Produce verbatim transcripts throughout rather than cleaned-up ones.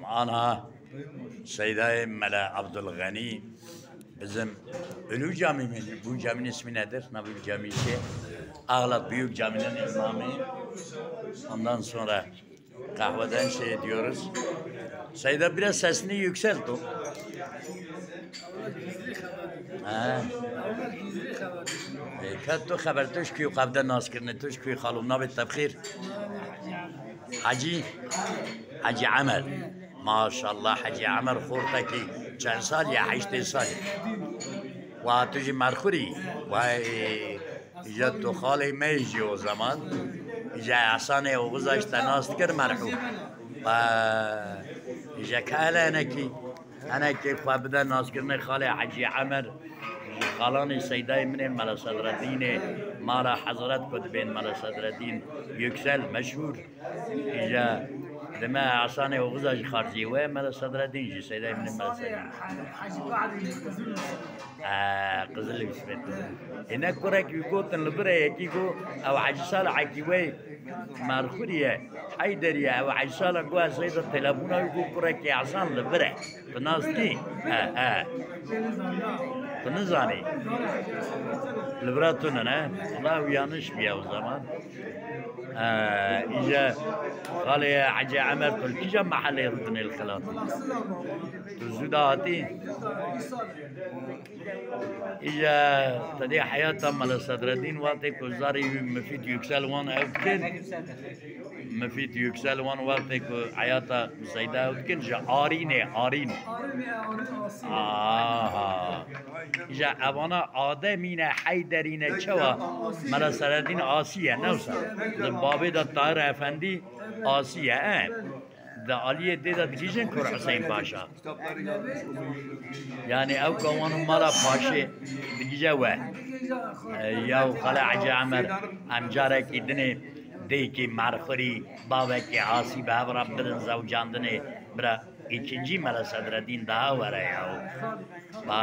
Ana Seydayê Mele Abdülgani bizim Ulu Cami mi? Bu caminin ismi nedir? Na Büyük Cami şey. Ağlat Büyük Cami'nin imamı. Ondan sonra kahveden şey ediyoruz. Seyda biraz sesini yükselt o. Ha. E, ka tu xeber tuşkî û qevde nas kirine tuşkî xalû navê tebxîr. Hacî, Hacî Emer. Maşallah Hacî Emer xortekî çend sal ya? Heştê sal. Wa tu jî Merxurî. Vay. Îja tu xalê me yî jî o zaman. Îja Ehsanê Oxuza ji te nas dikir merhûm. Ve îja ke hele hinekî, hinekî xwe bide naskirinê xalê Hecî Emer. Ji xalanê Seydayê min ê Mele Sedredînê, mala Hezret ku dibên Mele Sedredîn Yüksel meşhûr. Îja dime Ehsanê Oxuza ji xarzî we, Mele Sedredîn jî Seydayê min ê Mele Sedredîn. Aa, Qizil Yusufê. Ê ne kurek wî gotin li vir e, yekî got, ew Hecî Salih Ekî wey Merxurî ye, Heyderî ye, ew Hecî Salih got, ez Seyda telefona wî got, kurekî Ehsan li vir e. Tu nas dikî? He, he. Tu nizanî? Li vira tune ne? Wala ew yanlış bûye o zaman. Ee, îje xalê Hecî Emer tu li kîja mehelê rûdinê li Xilatî? Tu zû da hatî? Îje tedê heyata Mele Sedredîn wextê ku zarê wî Mifîd Yüksel wan ew dikin. Mifîd Yüksel wan wextê ku heyata Seyda ew dikin ji Arînê, Arîn. Aha. Îje evana Ademî ne, Heyderî ne, çewa? Mele Sedredîn Asî ye, ne wisa? Di babê de Tahir Efendî Asî ye, e. Di aliyê dê de digihîjin Kur Huseyîn Paşa. Yanî ew ka wan û mala paşê digihîje we. E, ya û xala Hecî Emer, em carekî dinê dêkî Merxurî, bavekî Asî bi hev re birin zewcandinê, bira îkincî Mele Sedredîn daha were ya. Ba,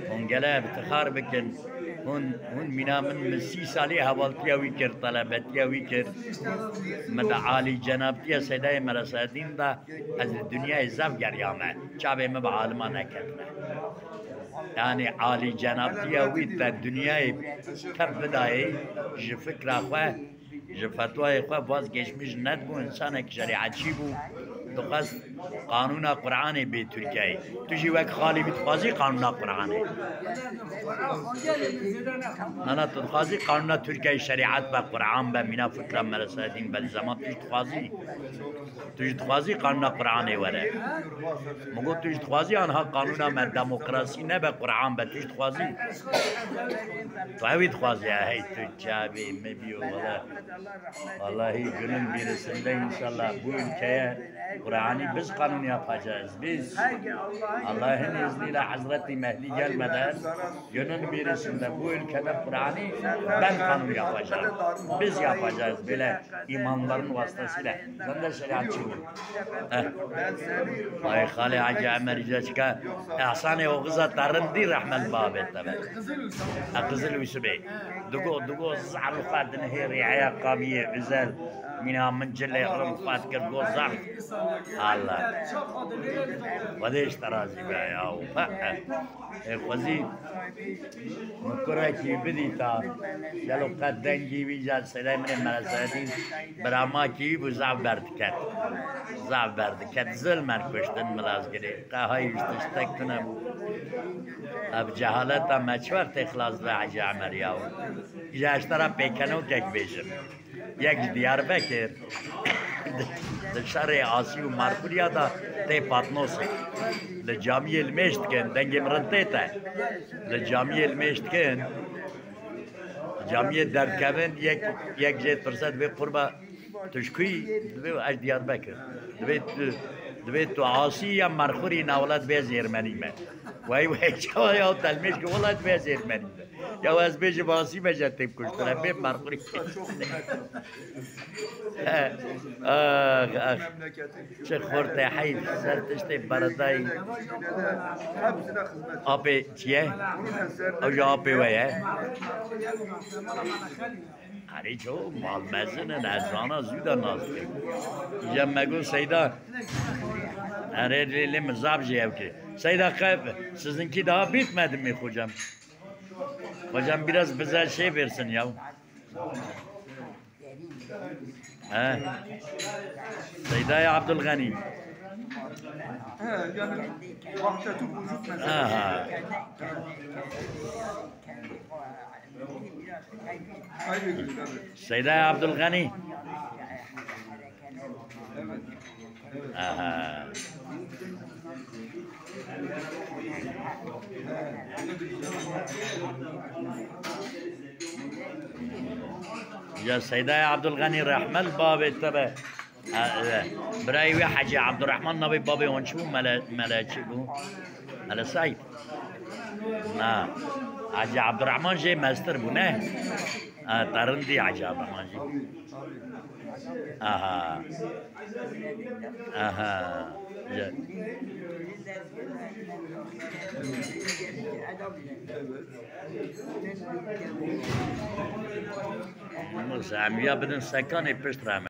hûn gele iftixar bikin. Hûn, hûn mîna min, min sî salî hevaltiya wî kir, telebetiya wî kir. Min di alî cenabtiya Seydayê Mele Sedîn de ez li dinyayê zaf geriyame. Çavê min bi alima neketine. Yanî alî cenabtiya wî te dinyayê tev bidayê ji fikra xwe, ji fetwayê xwe vazgeçmiş nedibû, însanek şerîetçî bû, dixwest qanûna Quranê bê Tirkiyeyê. Tu jî wek xalî wî dixwazî qanûna Quranê? Na, na, tu dixwazî qanûna Tirkiyeyê şerîet be, Quran be, mîna fikra Mele Sedîn be, di zeman tu jî dixwazî. Tu jî dixwazî qanûna Quranê were. Min got, tu jî dixwazî anha qanûna me demokrasî nebe, Quran be, tu jî dixwazî. Tu ewî dixwazî, hey tu çavê me bîyo, wele. Vallahi günün birisinde inşallah bu ülkeye Kur'an'ı biz kanun yapacağız, biz. Allah'ın izniyle Hazreti Mehdi gelmeden günün birisinde bu ülkede Kur'an'ı ben kanun yapacağım. Biz yapacağız böyle imamların vasıtasıyla. Ben de şeriatçıyım. Heh. Ay Xalê Hacı Emer Ceçka, Ehsanê Oğuza tarın di rehmet babet tabi. E, Qizil Yusufê. Digo, digo, zaf li xwe dinihêrî heya qamiyê Özel. Mîna min cilê rin xwe dikir, go zaf. Allah. Xwedê ji te razî be ya. Ê xwezî min kurekî bidîta. Gelo qet dengî wî ja serê min ê meresedî biramakî wî bû, zaf berdiket. Zaf berdiket. Zilmen kuştin milazgirê. Qehayî ji tiştek tune bû. Ev cehaleta me çi wextê xilas dibe Hecî Emer ya? Îja ji te re pêkenokek bêjim. Yek ji Diyarbekir, di, di şerê Asî û Merkûriya de tê Patnosê. Li camiyê limêj dikin, dengê min rind tê te. Li camiyê limêj dikin, camiyê derdikevin, yek, yek jê dipirse, dibê qurba tu ji kû yî? Dibê ez ji Diyarbekir. Dibê tu, dibê tu Asî ya Merxurî? Na wela, dibê ez Êrmenî me. Wey wey, çawa ya te limêj kir, wela dibê ez Êrmenî me. Ya ez bêjim Asî me, je têm kuştine, bê Merxurî. He, ax, ax. Çi xortê heyf, ser tiştê beredayî. Apê çi ye? Ew jî apê we ye. Erê ço, mal mezin in, ez zana zû de nas dikim. Îca me got Seyda. Erê lê, lê min zaf jê ew kir. Seyda, qe-, sizinki daha bitmedi mi hocam? Hocam biraz bize şey versin ya. He. Seydayê Abdülgani. He, yani vakte tu vücut mesela. Aha. Kaybedilir tabii. Seydayê Abdülgani. Evet. Aha. Ya Seydayê Abdülgani rehmet babê te be. Ha, e, birayê wî Hecî Abdurrahman navê babê wan çi bû? Mele-, Mele çi bû? Mele Seyd. Na. Hecî Abdurrahman jê mestir bû, ne? Ha, terindî Hecî Abdurrahman jî. Aha. Aha. Ya. Em ya bidin sekanê pişt re em.